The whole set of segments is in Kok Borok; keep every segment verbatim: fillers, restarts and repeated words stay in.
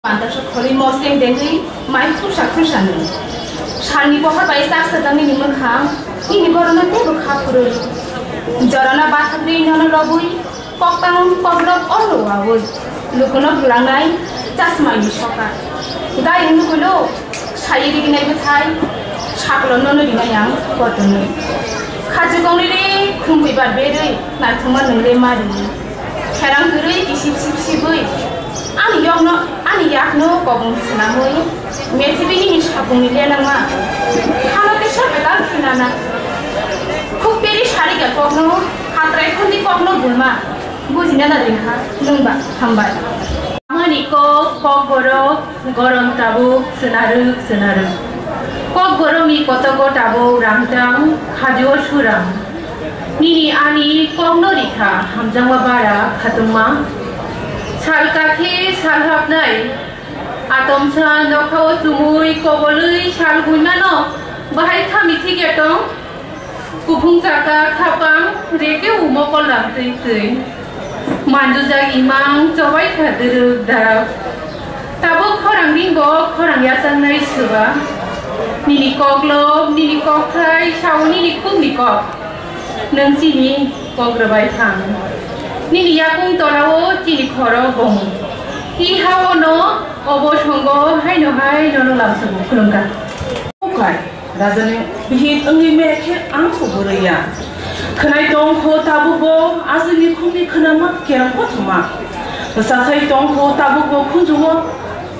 Antasok khorwi moseng dengwi mai khusa khusa nung. Salni bohor bai chak sajak nini mwkhang, nini borokno teibo kha phurwi. Jorano bathakni nono lobwi, koktang koklop orlo wawi. Lukuno bwlangnai chasmaini soka. Gai wngwi lo, sai riginai bwthai, saklo nono rinai ang kotornwi. Khachu kongnwi ri khumui bar berwi, naithokma nung le mari. Kherang kwrwi kisip sip sibwi ani yokno, ani yakno kobong swnamwi, methibi nini sapungni lenangma. Hano kisa bedal khinana. Khuk peri sarika kokno, hatrai khundi kokno bulma. Bujinana ringkha, nwngba hambai. Mani kok, kok borok, goron tabuk, swnarwk, swnarwk. Kok borokni kotogo tabuk rangtang, khajuo suram. Nini ani kokno rikha hamjakma bara khatungma. Sal kakhe sal hapnai. Atomsa nokhao chumui kobolwi sal buimano bahai khami thike tong. Kuphung saka khapang reke umo kolam twi twi. Manjujak imang chobai kha dwrwk darak. Tabuk khorang ringbo khorang yachaknai swba. Nini koklob, nini kokthai, sao nini khukni kok. Nwng chini kok rwbai thang. Nini yakung tolao chini khorok bong. I hao no obo songo haino hai nono lamsogo khulumkha. Ukai, rajani bihik wngwi maya khe ang kubui rwya. Khwnai tong kho tabukbo aswkni khukni khwnama kerong kothoma. Bwsasai tong kho tabukbo khunjugo.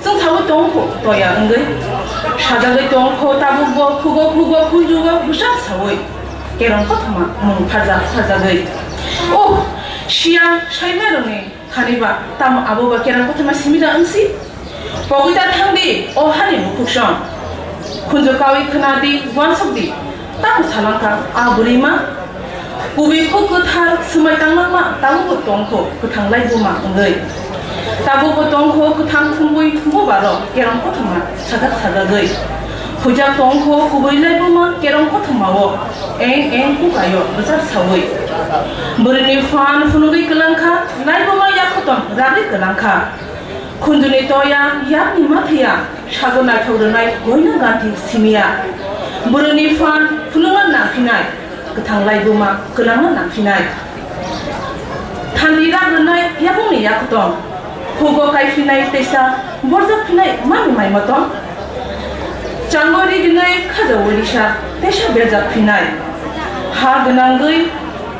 Chwng saui tong kho toya wngwi. Sajagwi tong kho tabukbo khugo khugo khunjugo bwsak saui. Kerong kothoma mung pharjak pharjagwi. Oh, siya saima rwngni thani ba tamo abo ba kerong kothoma simi da wngsi. Pogwi ta thang di, o hani bukhuk song. Khunju kaui khwna di, uansuk di. Tamo salangkha a bwrwima? Kubui khuk kwthar swmai tanglangma tabukbo tongkho kwthang laibuma wngwi. Tabukbo tongkho kwthang thumbui bubarok kerong kothoma sajak sajagwi. Hujak tongkho kubui laibuma kerong kothomao eng eng kukaio bwchar saui. Bwrwini phan phunugwi kwlangkha, laibuma yakhutom ragwi kwlangkha. Khunjuni toya yakni mathiya sago naithok rwnai goina ganthi simiya. Bwrwini phan phunukna nangphinai, kwthang laibuma kwlangna nangphinai. Thanti rak rwnai yakungni yakhutom, hugo kaiphinai teisa borjak phinai mani mai motom. Chango ri rwnai khajaui risa teisa berjak phinai. Ha gwnangwi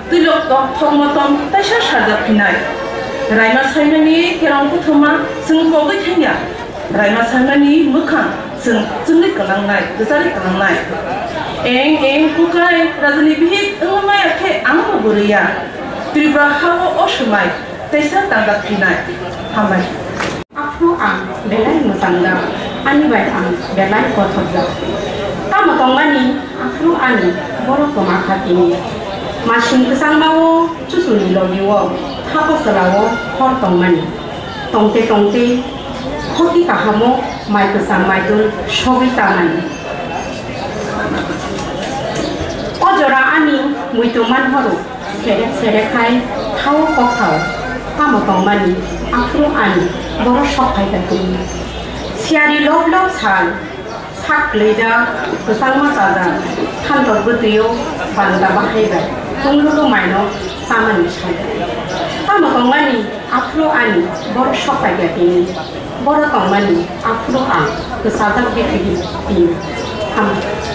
Twilok tok thok motom taisa sarjak phinai. Raima saimani kerong kothoma chwng pogwi thangya. Raima saimani mwkhang chwng chwngwi kwlangnai, kwcharwi kwlangnai. Eng eng kukai rajani bihik wngwi maya khe ang bo bwrwiya. Tripura hao o swmai taisa tangjak phinai. Hambai. Aphuru ang belai mwchang jak, ani bai ang belai kothok jak. Tamo tongmani aphuru ani borok kwma kha tini. Masing kwchangma o chuchuni logi o thapo chwla o hor tongmani. Tongte tongte khoti kaham o mai kwcham mai dul sogwi chamani. O jora ani muitu man horo. Sere sere khai thao kok sao, tamo tongmani, aphuru ani, borok sok phai kha tini. Siyari lob lob sal, sak kwlaijak, kwchangma chajak, thantor bwtwi o banda bahai bai, tunglugo maino chamani sai. Tamo tongmani, aphuru ani, borok sok phai kha tini. Borok tongmani, aphuru ang, kwchajak bithigi tini. Hambai.